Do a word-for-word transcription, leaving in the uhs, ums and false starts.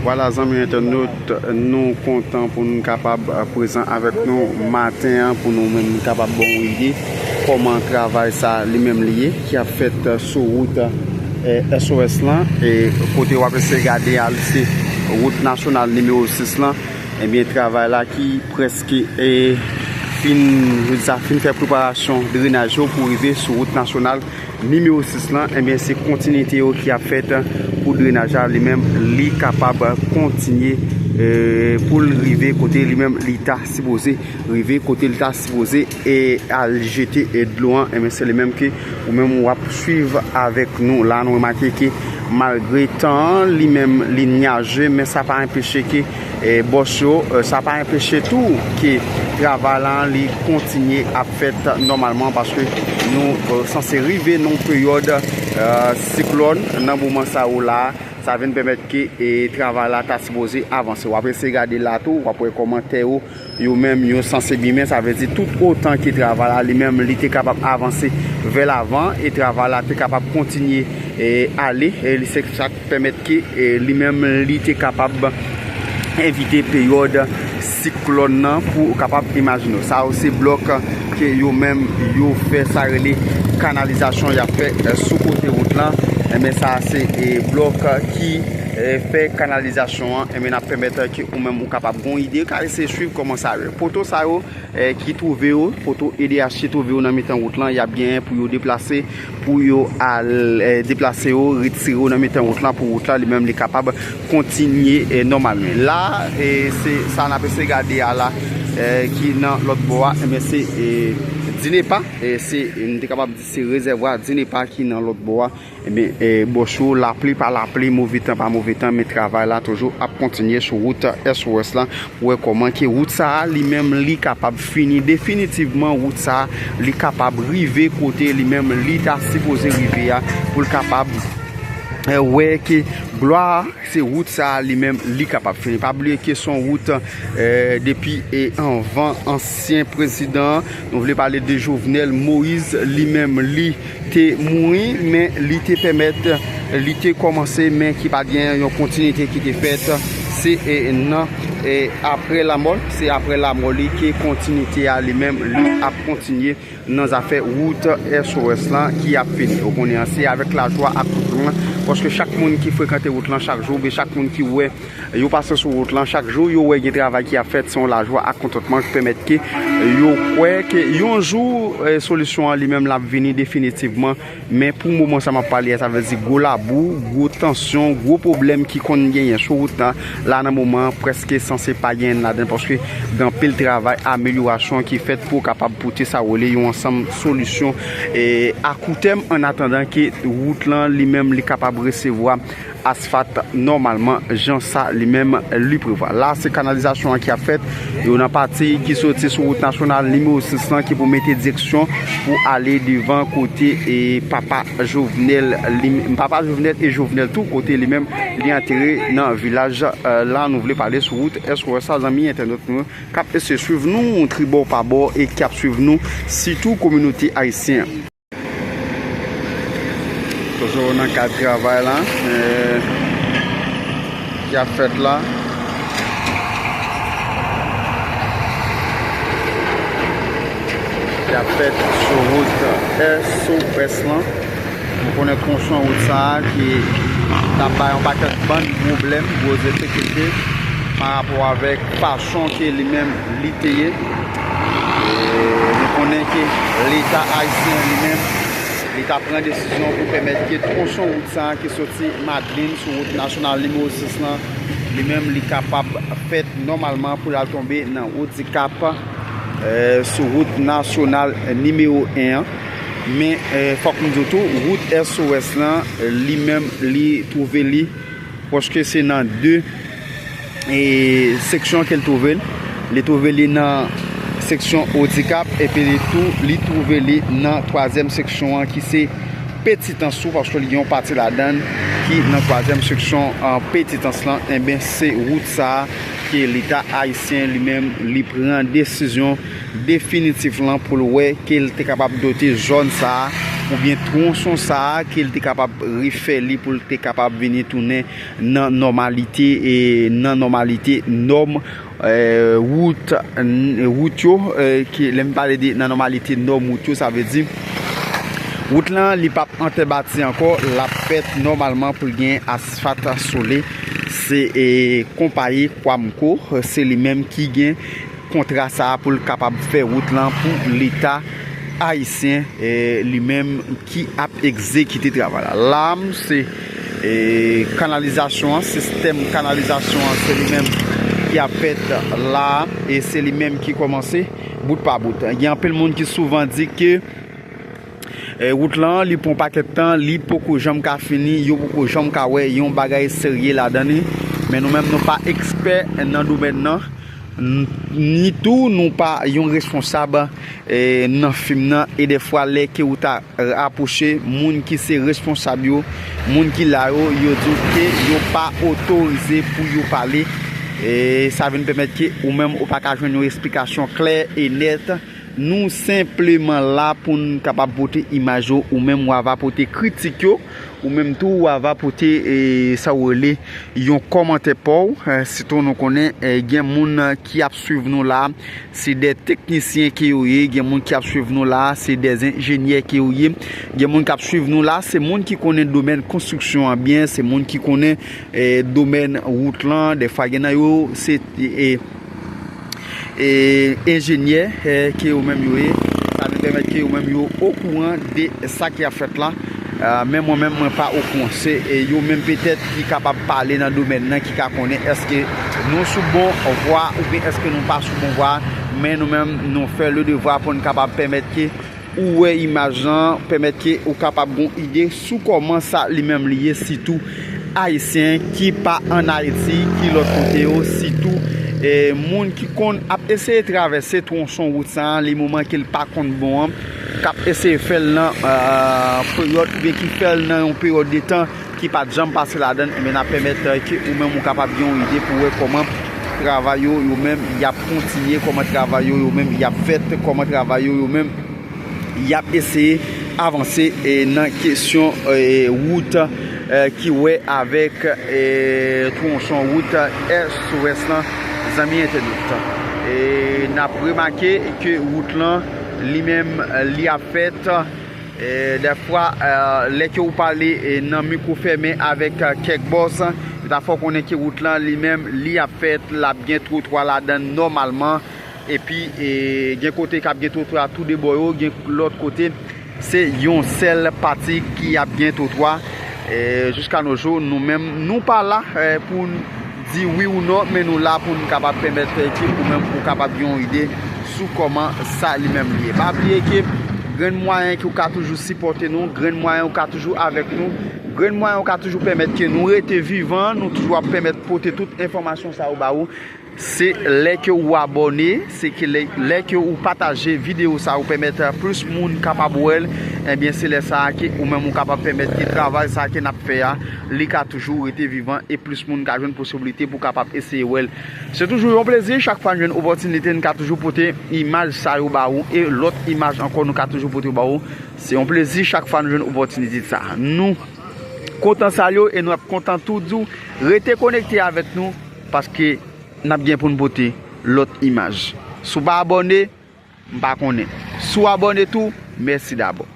Vwala, zanmi entènot, nou kontan pou nou kapab, eh, prezan avèk nou maten an, pou nou menm kapab ba w yon ide kòman travay sa li menm li ye, ki ap fèt, eh, sou wout, eh, S O S lan, e kote w ap eseye gade a, se wout nasyonal nimewo sis lan. Ebyen, travay la ki prèske, eh, fin, sa fin fè preparasyon drenaj yo pou rive sou wout nasyonal nimewo sis lan, ebyen, se kontinite yo ki ap fèt pou drenaj la, li menm, li kapab kontinye, eh, pou l rive kote li menm li ta sipoze rive, kote li ta sipoze, eh, al jete, eh, dlo an, ebyen, se li menm ke ou menm w ap swiv avèk nou la. Nou remake ke malgre tan an, li menm, li nyaje, men sa pa anpeche ke, eh, bòs yo, eh, sa pa anpeche tou ke travay la li kontinye ap fèt nòmalman, paske nou, eh, sanse rive nan yon peryòd, eh, siklòn nan moman sa yo la. Sa vin pèmèt ke, eh, travay la ta sipoze avanse. W ap eseye gade la tou, w ap wè kòman tè yo, yo menm, yo sanse bimen. Sa vle di tout otan ke travay la li menm, li te kapab avanse vè lavan, e travay la te kapab kontinye, eh, ale, e li se sa pèmèt ke, eh, li menm, li te kapab evite peryòd siklòn nan, pou w kapab imajine w. Sa yo se blòk ke yo menm yo fè, sa rele kanalizasyon y ap fè, eh, sou kote wout lan. Enben, sa se, eh, blòk ki, eh, fè kanalizasyon an. Enben, n ap pèmèt ke ou menm ou kapab gon ide, w ka eseye swiv kòman sa ye. Poto sa yo, eh, ki twouve yo, poto E D H ki twouve yo nan mitan wout lan, y ap genyen pou yo deplase, pou yo al, eh, deplase yo, retire yo nan mitan wout lan, pou wout la li menm li kapab kontinye, eh, nòmalman. La, eh, se sa n ap eseye gade a la, eh, ki nan lòt bò a, enben, se, eh, Dinepa, eh, se, n te kapab di se rezèvwa Dinepa ki nan lòt bò a. Ebyen, eh, bòs yo, lapli pa lapli, move tan pa move tan, men travay la toujou ap kontinye sou wout S O S lan, pou wè kòman ke wout sa a, li menm, li kapab fini definitivman, wout sa a, li kapab rive kote li menm, li ta sipoze rive a, pou l kapab, eh, wè ke glwa se wout sa a li menm, li kapab fini. Pa bliye ke se yon wout, eh, depi, eh, anvan ansyen prezidan, nou vle pale de Jovenel Moïse, li menm, li te mouri, men li te pèmèt, li te kòmanse, men ki pa t gen yon kontinite ki te fèt. Se, eh, nan, eh, apre lanmò, se apre lanmò li ke kontinite a li menm, li ap kontinye nan zafè wout S O S lan ki ap fini. Ou konnen an, se avèk lajwa ak kontantman, paske chak moun ki frekante wout lan chak jou, oubyen chak moun ki wè yo pase sou wout lan chak jou, yo wè gen travay ki ap fèt, se yon lajwa ak kontantman ki pèmèt ke yo kwè ke yon jou, eh, solisyon an li menm l ap vini definitivman. Men pou moman sa m ap pale a, sa vle di gwo labou, gwo tansyon, gwo pwoblèm ki konn genyen sou wout lan, la nan moman an, prèske sanse pa genyen ladan l, paske gen anpil travay amelyorasyon ki fèt pou kapab pote sa rele yon ansanm solisyon, eh, a kou tèm, an atandan ke wout lan li menm li kapab resevwa asfalt nòmalman, jan sa li menm li prevwa. La, se kanalizasyon an ki ap fèt. Yo nan pati ki soti sou wout nasyonal nimewo sis lan, ki pou mete direksyon pou ale devan kote, e, papa Jovenel, li, papa Jovenel e Jovenel tou, kote li menm li antere nan vilaj, eh, la. Nou vle pale sou wout S O S sa, zanmi entènot nou k ap eseye swiv nou tribò pa bò e k ap swiv nou, sitou kominote ayisyen an. Toujou nan kad travay la, eh, ki ap fèt la. Ki ap fèt sou wout S O S lan. Nou konnen twonson wout sa a ki t ap bay yon pakèt bann pwoblèm, gwo difikilte, pa rapò avèk fason ke li menm li te ye. E nou konnen ke Leta ayisyen li menm, li ta pran desizyon pou pèmèt ke twonson wout sa a ki soti Madlin sou wout nasyonal nimewo sis lan, li menm li kapab fèt nòmalman pou l al tonbe nan wout Dikap, eh, sou wout nasyonal nimewo en an. Men, eh, fòk m di w tou, wout S O S lan, li menm, li twouve li, paske se nan de, eh, seksyon ke l twouve l. Li twouve li nan seksyon Odikap, epi li tou, li twouve li nan twazyèm seksyon an, ki se Petitans tou, paske li gen yon pati ladan l ki nan twazyèm seksyon, eh, Petitans lan. Enben, se wout sa a ke Leta ayisyen li menm, li pran desizyon definitif lan pou l wè ke l te kapab dote zòn sa a oubyen twonson sa a, ke l te kapab refè li pou l te kapab vini tounen nan nòmalite, e nan nòmalite nòm, eh, wout, n-, wout yo, eh, ke lè m pale de nan nòmalite nòm wout yo, sa vle di wout lan, li p ap antè bati ankò, l ap fèt nòmalman pou l gen asfalt sou li. Se, eh, konpayi Quamco, se li menm ki gen kontra sa a pou l kapab fè wout lan pou Leta ayisyen, eh, li menm ki ap egzekite travay la. La, se, eh, kanalizasyon an, sistèm kanalizasyon an, se li menm ki ap fèt la, e se li menm ki kòmanse bout pa bout. Gen anpil moun ki souvan di ke, eh, wout lan, li pran pakèt tan, li poko janm ka fini, yo poko janm ka wè yon bagay serye ladan li. Men nou menm, nou pa ekspè nan domèn nan, n-, ni tou nou pa yon responsab, eh, nan fim nan. E dèfwa, lè ke ou ta rapwoche moun ki se responsab yo, moun ki la yo, yo di w ke yo pa otorize pou yo pale. E sa vin pèmèt ke ou menm ou pa ka jwenn yon esplikasyon klè e nèt. Nou senpleman la pou n kapab pote imaj yo, ou menm w ava pote kritik yo, ou menm tou w ava pote, eh, sa w rele yon kòmantè pa w. Eh, sitou nou konnen, eh, gen moun ki ap swiv nou la, se de teknisyen ke yo ye, gen moun ki ap swiv nou la, se de enjenyè ke yo ye, gen moun k ap swiv nou la, se moun ki konnen domèn konstriksyon an byen, se moun ki konnen, eh, domèn wout lan, dèfwa gen nan yo, se, eh, e, enjenyè, eh, ke yo menm yo ye. Sa vin pèmèt ke yo menm yo okouran de sa ki ap fèt la. Ah, men mwen menm, mwen pa okouran. Se, eh, yo menm petèt ki kapab pale nan domèn nan, ki ka konnen èske nou sou bon vwa oubyen èske nou pa sou bon vwa. Men nou menm, nou fè le devwa pou n kapab pèmèt ke ou wè imaj lan, pèmèt ke ou kapab gon ide sou kòman sa li menm li ye, sitou ayisyen ki pa ann Ayiti, ki lòt kote yo, sitou, eh, moun ki konn ap eseye travèse twonson wout sa a, li moman ke l pa konn bon an, k ap eseye fè l nan, eh, peryòd, oubyen ki fè l nan yon peryòd de tan ki pa t janm pase ladan l, ebyen, n ap pèmèt, eh, ke ou menm ou kapab gen yon ide pou wè kòman travay yo, yo menm, y ap kontinye, kòman travay yo, yo menm, y ap fèt, kòman travay yo, yo menm, y ap eseye avanse, eh, nan kesyon, eh, wout, eh, ki wè avèk, eh, twonson wout, eh, S O S lan, zanmi entènot. E n ap remake ke wout lan, li menm, li ap fèt, eh, dèfwa, eh, lè ke ou pale, eh, nan mikwo fèmen avèk, eh, kèk bòs, yo ta fè w konnen ke wout lan, li menm, li ap fèt, l ap gen twotwa ladan l nòmalman. Epi, e, gen kote k ap gen twotwa tou de bò yo, gen lòt kote, se yon sèl pati ki ap gen twotwa. E, jiska no jou, nou menm, nou pa la, e, pou n di wi ou non, men nou la pou n kapab pèmèt, e, ke ou menm ou kapab gen yon ide sou kòman sa li menm li ye. Pa bliye ke grenn mwayen ke ou ka toujou sipòte nou, grenn mwayen ou ka toujou avèk nou, grenn mwayen ou ka toujou pèmèt ke nou rete vivan, nou toujou ap pèmèt pote tout enfòmasyon sa yo ba ou. Se lè ke ou abòne, se ke lè, lè ke ou pataje videyo sa, ou pèmèt plis moun kapab wè l, ebyen, se lè sa a ke ou menm ou kapab pèmèt ke travay sa a ke n ap fè a, li ka toujou rete vivan e plis moun ka jwenn posiblite pou kapab eseye wè l. Se toujou yon plezi, chak fwa n jwenn opòtinite, n ka toujou pote imaj sa yo ba ou e lòt imaj ankò nou ka toujou pote ba ou. Se yon plezi chak fwa n jwenn opòtinite sa. Nou kontan salye w e nou ap kontan tou di w rete konekte avèk nou paske n ap gen pou n pote lòt imaj. Si w pa abòne, m pa konnen. Si w abòne tou, mèsi dabò.